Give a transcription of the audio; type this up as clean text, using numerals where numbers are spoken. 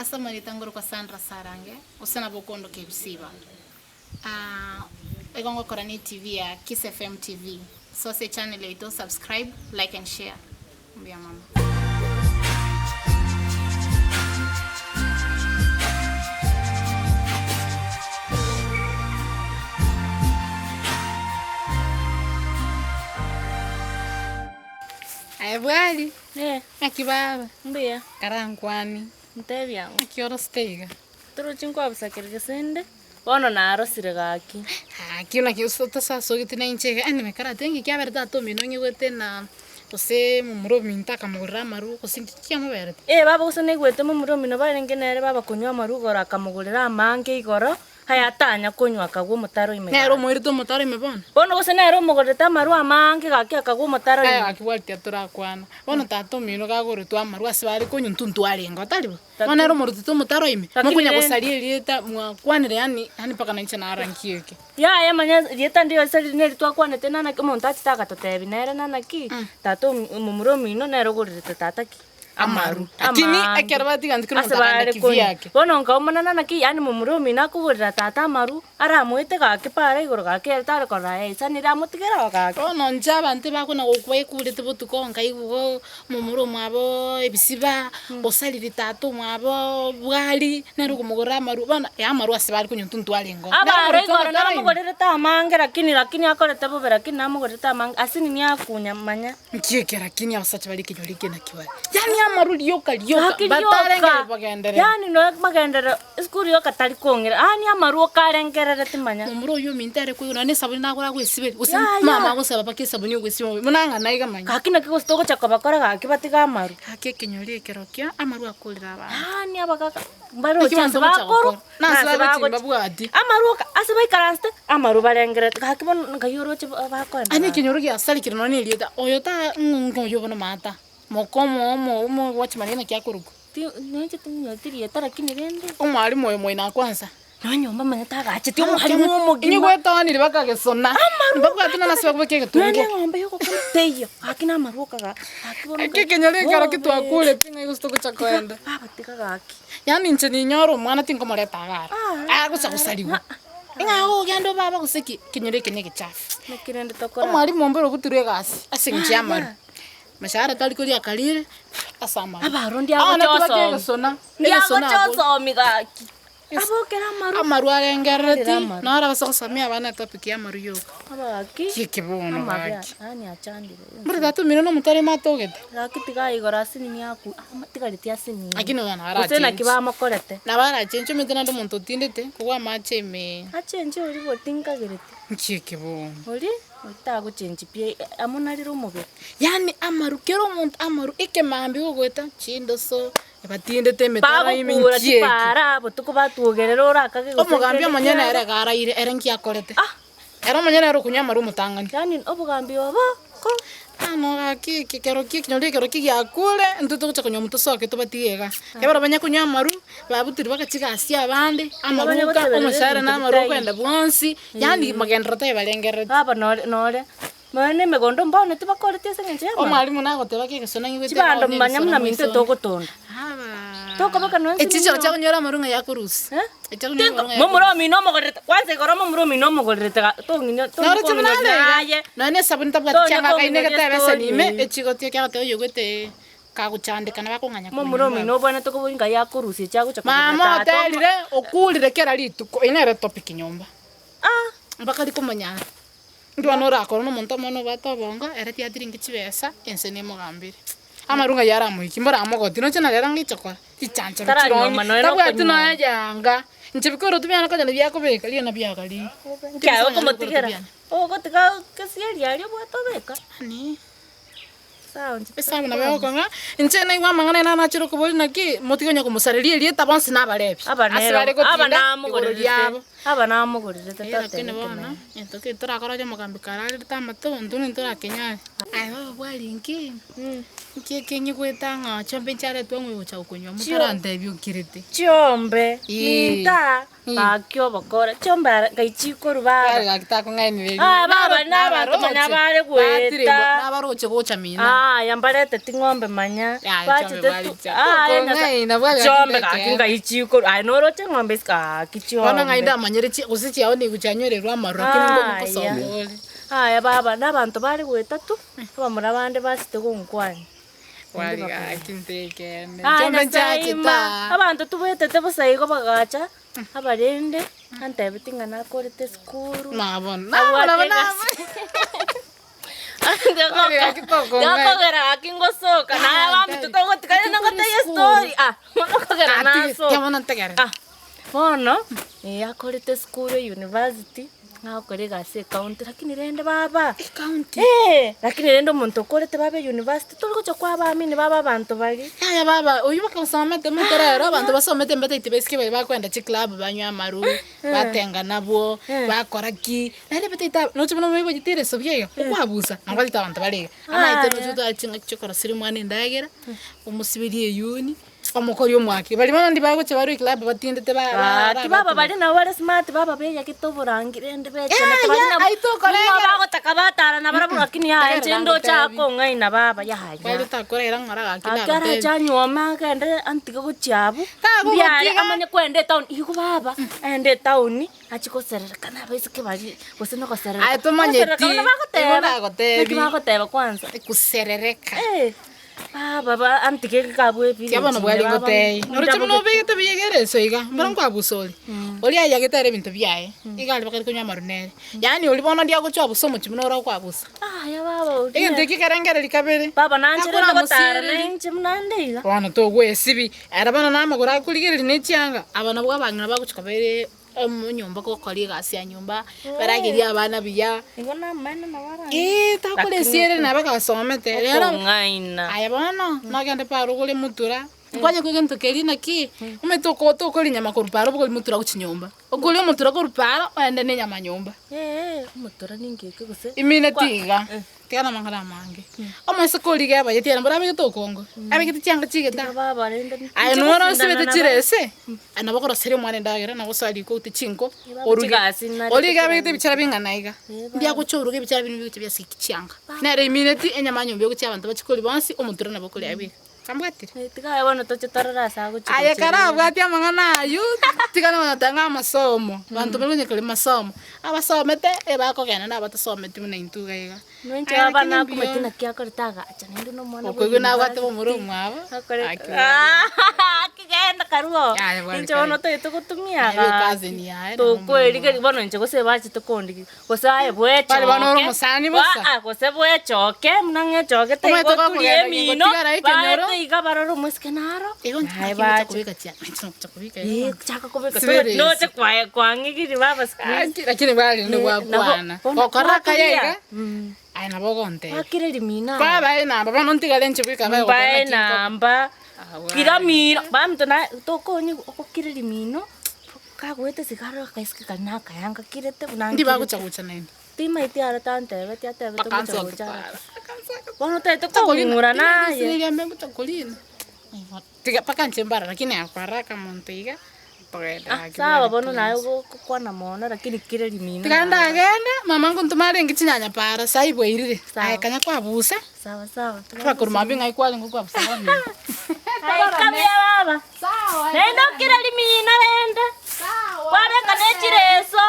Ase amarieta ngorokwa Sandra Sarange, gose nabo okondoka Ebisiba. Igo ngokora ne TV ya Kiss FM TV. So ase echannel yaito subscribe, like and share. Mbuya mono. Aye bwari, Eh. naki baba? Mbuya. Karankwanie. Ntebie ang'o? Naki orosete iga? Torochi nkwabusa kere gesende, bono narosire gaki. Gaki naki otasasogeti na inche iga, anyway karate ng'iki kiabere tata omino ong'igwete na gose momura ominto akamogorera amarwa gose nki kiamoberete? Eh baba gose naigwete momura omino barenge nere baba konywa amarwa igoro akamogorera amange igoro, Aya tanya konywa akagwa omotaro ime Nere gaki. omoirete omotaro ime bono. Bono gose nere omogorerete amarwa amaange gaki akagwa omotaro Aya ime. gaki bwaritia torakwana. Bono tata omino kagoretwe amarwa ase bare konywa intwe ntwarenge tari bo? Tatu. Bono nere omorutete omotaro ime, Lakini mokonya rende- gosaria erieta mwakwanire yaani yaani mpaka nainche nara nki eke. Yaya manya erieta ndire ase riria neri twakwanete nana ki omonto achete agatotebia nere nana ki, tata omi omomura omino nere ogorerete tata ki? Amaru. Lakini Amaange. ekero batiga nti kera Ase omonto akagenda bare konywa. kivyake. Bono nkaumana naki yaani momura omino akogorera tata amaru, aramoete gaki para igoro gaki ere tare korora yaisanire amotigere oo gaki. Bono inche abanto ebakona gokwa ekurete botuko nkaigwa igo momura omwabo ebisiba, osariri tata omwabo bwari, nere okomogorera amaru, bono eh amaru ase bare konywa intwe ntwarenge oo. Abare igoro namogorerete amange lakini lakini akorete bobe lakini namogorerete amange ase nini akunya manya. Nki eke lakini abasacha bare ekenyoro eke naki bare? Yaani amaru rioka rioka, Gaki batarenge rioka, bagenderere. yaani noe magenderero esukuru yoka tari kong'ira, yaani amaru okarengerereti manya. Momura oyio ominto ere koigwa nonya na esabuni nagora agoesiberia, gose Yaya. mama agosaba mpaka esabuni ogoesiba mobere, buna ng'a naiga manya. Gaki naki gose togocha kobakora gaki batige amaru. Gaki ekenyoro ekerokio, amaru akorire abanto. Yaani abagaka Naki mbaroche abanto ase bagocha bakorwa, gokora? Na ase nase bagochi bagochi. mbabwati. Amaru oka ase baikaransete, amaru barengerete, gaki bono nkai oroche ba bakoenda Yaani gaki. ekenyoro giasarekire nonya na erieta, oyo ta ng'o oyo bono maata, moka omo omo omo watchman naki akorokwa. Ti ninche ting'anyeti rieta lakini rende. Omwalimu oyo moino akwansa. Nonya nyomba omanyete agachete omwalimu omogima. Inye gwetoanire bakagesona. Amaru Mbabwati nonya nase bakobeka Nonya egetunguo. eng'ombe yogokama teiyo, gaki na amaru oka ga gaki bono Eke ekenyoro ekero ki twakurete ng'ai gose togocha koenda. Baba tiga gaki. Yaani inche ninyore omwana tinkomoreta iga aro, agocha gosarigwa. Ng'a ogende obaba gose ki, ekenyoro eke na egechafu. Naki rende tokora. Omwalimu ombere obutirwe egasi ase eng'encho y'amaru. Mshahara tari koria akarire ase amaru. Abarundi Bono agocha tobake osomi. egesona, egesona Ndiagocha abwo. osomi gaki. Abokere amaru. Amaru arengerereti, Arere amaru. naro ase gosomia abana etopic ya amaru yoka. Abagaki. Ki bono Amabe gaki. yaani achandire. Mboro tata omino na omotari matogete. Gaki tiga igoro ase nini aku amatigareti ase nini. Lakini bono Gose naki arachenche. bamokorete. Nabo arachenche omanyete naende omonto otindete, kobua amache ime. Achenche oria botinkagereti. Nki eke bono? Oria otagochenchi pi amo narire omobere. Yaani amaru, kera omonto amaru, ekemambia ogoeta chindoso, Batindete emetaro ime Bagokura nki eke? chipaara botuko batwogerera orakage gose Omogambi kende omonyene kiabo. ere iga araire, ere nki akorete? Ah! Ere omonyene ere okonywa amarwa omotang'ani. Yaani obogambi obo ko. Bono gaki ekero ki ekenyoro ekero ki giakure, intwe togocha konywa tosoke tobatige iga. Ekero banya konywa amarwa, babutirwe mpaka chigasi abande, Banya amaruka, goteberera omoshahara ebinto na amarwa bitaiyo. okoenda bwonsi, yaani magenderero taibarengerereti. Baba nore nore. Nonya na emegondo mbono tibakoreti ase engencho y'amang'ana. Omwalimu nagoteba ki egesona ng'igwete Chibando egao manya negesona buna minto moisonde. togotonda. Aba. Tokobeka nonya Echi nsemo chiao nyomba. chiakonyora amaru ng'a yakorusia. Eh? Echiakonyora Tinko amaru ng'a momura yakorusia. omino omogorerete kwanza igoro momura omino omogorerete ga tong'inya Noro tonywa chibuna kong'inya are iga. naye. Nonya na esabuni tabwati Tonya chianga kong'inya akainegete ebeseni estori ime, eyio. echigotia ekiagoteba oyogwete kagochandeka nabo akong'anya korwa Momura nyomba omino abwo. obwenerete kobori ngai akorusia echiagocha kogorera Mama tata omo oterire, okurire kera rituko, eye nere etopic nyomba. Ah! Mpaka rikomonyara. Inki bono orakore nomonto omonene obwate obongo, ere tiatiringi chibesa, ense nemogambere. Amarwa ng'ai aramoikie, mboramogotie, noche na rero ngaicha kora, richanchero chirongi, Taranyuoma nonya tabwati nokonyuoma. nonya yanga, inche bikoroto biane konya nabio akobeka, riria nabio agarire. Nkiaye okomotigera, ogotiga gesieri aria obwate obeka. Yaani. Sawa inche Esabu nabo egokong'a, inche naigwa amang'ana aye nanachire okoboria naki, motige onye komosareria erieta bonsi nabarebi, Aba ase nero, bare aba gotinda igoro namogorerete, riabo. aba namogorerete Eh, tatebe lakini bono, ekeene. egento keri torakore onye omogambi kararerete amato, intwe nintorakenyare. Aye baba bwarinki? Nki eke nyigwete ng'a chiombe nchiaretwe ng'a ogocha gokonywa motarantebia okirete. Chiombe, Ee. ninta, gaki obokora, chiombe ara ngai chikorwa baba. Kare gaki takong'ainereria. Ah, baba nabanto manya bare goeta. Nabaroche gocha mina. Aya mbareteti ng'ombe manya, Yaya, bachete chiombe tu baricha. aya Nyasae, Okong'aina bware gaki chiombe ndeke. gaki ngai chikorwa, aye noroche ng'ombe isiko gaki Bono ng'ai chiombe. ndamanyere chi gose chiao nigo chianyorerwa amarwa lakini Aya. nkosoma ore. Aya baba, nabanto bare goeta tu, abamura bande basete gonkwania. Bwari gaki ntekene. Aya Chiombe Nyasae nchiachete ima, aa. abanto tobwetete bosa igo bagacha, abarende, antebeti ng'a nakorete esukuru, Nabono, abwate nabo nabo. egasi. Bwari gaki tokong'aina. Gekogera gaki ngosoka, naye abamito togotiga rende ngotebie estory, ah, bono okogera Ati, nasoka. tiga bono ntegerere. Ah, bono, eh akorete esukuru e university. Nagokora egasi ecounty lakini rende baba, Ecounty? eh, lakini rende omonto okorete baba euniversity tori gocha kwabaamini baba abanto baria. Yaya baba, oywo mpaka osomete omanyete rero abanto basomete mbataeti baiseke baria bakoenda chiclub banywe amaru, batenga nabwo, bakora ki, naende bataete aba noche buna moibochete ereso buya iga, okwabusa, nabo bataete abanto bare iga. Amaete noche otware ching'aki chiokoroseria omwana endagera, omosiberie eyuni. Omokori omwake. Baria bono ndibagochia barue eclub batindete ba ba Gaki baba baria nabo bare smart baba beyagete oborangi rende bechenete Yaya, baria nabo aye tokorengera. nigo bagotaka batara nabarabwo lakini yaya Tegerera inche ndoche ngotebi. akong'aina baba yaya. Kweri takorera ng'ora gaki Gaki nagotebi. arache anyuome agende antige gochia abwo, Tagogotiga. mbiare amanye koenda etown igo baba, aende etown achie goserereka na abaiseke baria gose na goserereka. Aye tomanyeti, Goserereka buna igo bagoteba, nagotebi. naki bagoteba kwanza. Goserereka. Eh. Baba ba antige gekabua Tiga ebirenge bono bwari baba ngotei. Noroche buna ndabogete. obegete buya iga ereso iga, mbora nkwabusa ore. Oria ayagete ere ebinto biaye, iga aria bakare konywa amaru nere. Yaani oria bono ndiagochia abusa omochie buna ore okwabusa. Aya baba oria Egento ekio kerengereri kabere. Baba nanchere Akora ndogotara amosiereri. nainche buna nde iga. Bono togwesibi, ere bono na amagoro akorigereria ne chianga, aba nabwo abang'ina bagochia kobere Omonyomba gokora egasi ya nyomba, baragerie abana buya. Igo namaene nabo aranyore. Eeh takora esiere nabo gasomete. Rero Okong'aina. aye bono, nogende paro ogore mutura, nkwanye koigwa egento keria naki, omanyete oko tokoria nyama korwa paro obogori mutura gochia nyomba. Okoria omotura korwa paro, oende na enyama nyomba. Eeh, omotura ninki eke gose? Imineti iga. Tiga namang'ana amange. Omoiseke oria iga abayeti ere mboro abegete okongo, abegete chianga chigeta. Aye noro osibete chirese, aye nabo okoroseria omwana endagera, nabo osoa riko oute chinko, oruge. Oria iga abegete ebichara bing'ana iga, mbiagocha oruge ebichara binde bigocha biaseki chianga. Nere imineti enyama nyomba egochia abanto bachie koria bonsi, omotura nabo okoria aye bweka. Ambwatire? Tiga aye bono toche torore ase agochia Aye gochia kare rende. abwati amang'ana aywo, tiga nonya tanga amasomo, banto baria onye kore masomo, abasomete ebakogenda na abatasometi buna intwe iga iga. Noinche Aye baba lakini mbuya nakumeti naki akorete agacha naende na omwana bwa Okoigwa nabwate university. momura omwabo, Akorete aki akigenda karwo. Yaya bwari Inche bono kare. toete gotumia Naye gaki. cousin yaye na momura Tokoerigeria omwabo. bono inche gose bachete kondigia. Gose aye bwechoke, Bare bono ore omosani bosa. Aa, gose bwechoke, buna ng'echogete Omanyete igo oturie gokogenda emino, gotigara ekenyoro. baete iga barore omoiseke naro, Igo naye naki ngocha bache. kobeka chia, inche ngocha kobeka Eh, iga. chaka kobeka, Sibere noche ase. kwaye kwang'igirie baba siku hizi. Aki, lakini bwari rende Eh, nabo gwakwana. bono Gokora akaya gwaturia. iga, aye nabo ogontebia. Gwakire rimino aye. Kwabae enamba, bono ntigare inche bweka bae gokora Mbae naki nko- enamba, Ah, bwari. kira mino, baminto naye tokonyigwa ogokira rimino. Kagoeta sigara akaiseke karia nakayanga kirete buna Ndi nkirete. bagocha gocha naende. Timaeti aro tantebeti atebete Bakansa ngocha gocha gotwara. are. Bono otagete kong'ura naye. Riambe ngocha korina. Tiga mpaka inche mbara lakini akwaraka monto iga togenda Ah, gaki sawa bwari bono naye plans. ogokwana mono lakini kire rimino Tiga naye. ndagenda, mama ngontoma arenge chinyanya para sai bwairire. Sawa. Aye kanya kwabusa. Sawa sawa. Abakorwa mambia ng'ai kwarenge okwabusa bono iga. Aye kabuya baba. Sawa. Naende okire rimino rende. Sawa. Kwareka ne chireso.